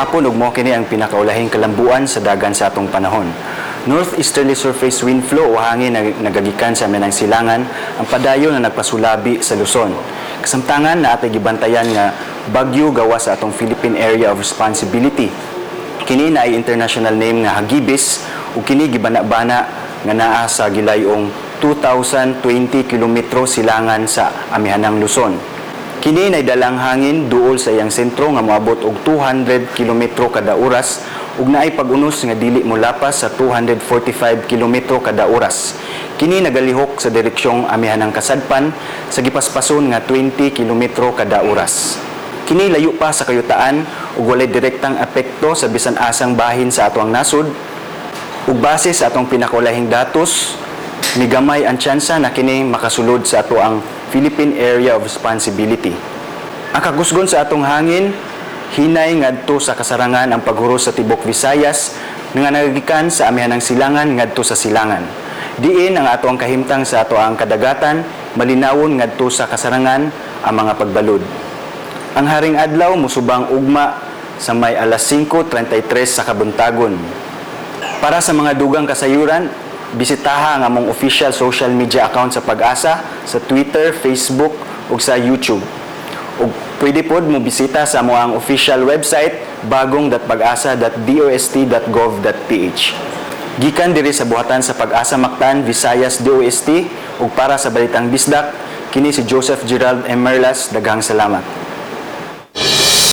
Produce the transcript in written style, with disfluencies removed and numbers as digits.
Hapon ug mao kini ang pinakaulahing kalambuan sa dagan sa atong panahon. Northeasterly surface wind flow o hangin na nagagikan sa amihanang silangan ang padayon na nagpasulabi sa Luzon. Kasamtangan, naa tay gibantayan nga bagyo gawas sa atong Philippine Area of Responsibility. Kini naay international name nga Hagibis ug kini gibana-bana nga naa sa gilayong 2,020 kilometro silangan sa amihanang Luzon. Kini nay dalang hangin duol sa iyang sentro nga moabot og 200 kilometro kada oras ug naay pag-unos nga dili molapas sa 245 kilometro kada oras. Kini nagalihok sa direksyong amihanang kasadpan sa gipaspason nga 20 kilometro kada oras. Kini layo pa sa kayutaan ug walay direktang epekto sa bisan asang bahin sa atoang nasod. Ug base sa atong pinakaulahing datos, migamay ang tsansa na kini makasulod sa atoang Philippine Area of Responsibility. Ang kagusgon sa atong hangin, hinay ngadto sa kasarangan ang paghuros sa tibok Visayas nga nagagikan sa amihanang silangan ngadto sa silangan. Diin ang ato ang kahimtang sa ato ang kadagatan, malinawon ngadto sa kasarangan ang mga pagbalud. Ang haring adlaw musubang ugma sa may alas 5:33 sa kabuntagon. Para sa mga dugang kasayuran, bisitaha ang among official social media account sa PAGASA sa Twitter, Facebook ug sa YouTube. Ug pwede pod mo bisita sa among official website bagong.pagasa.dost.gov.ph. Gikan diri sa buhatan sa PAGASA Mactan, Visayas DOST ug para sa Balitang Bisdak, kini si Joseph Gerald M. Merlas. Daghang salamat.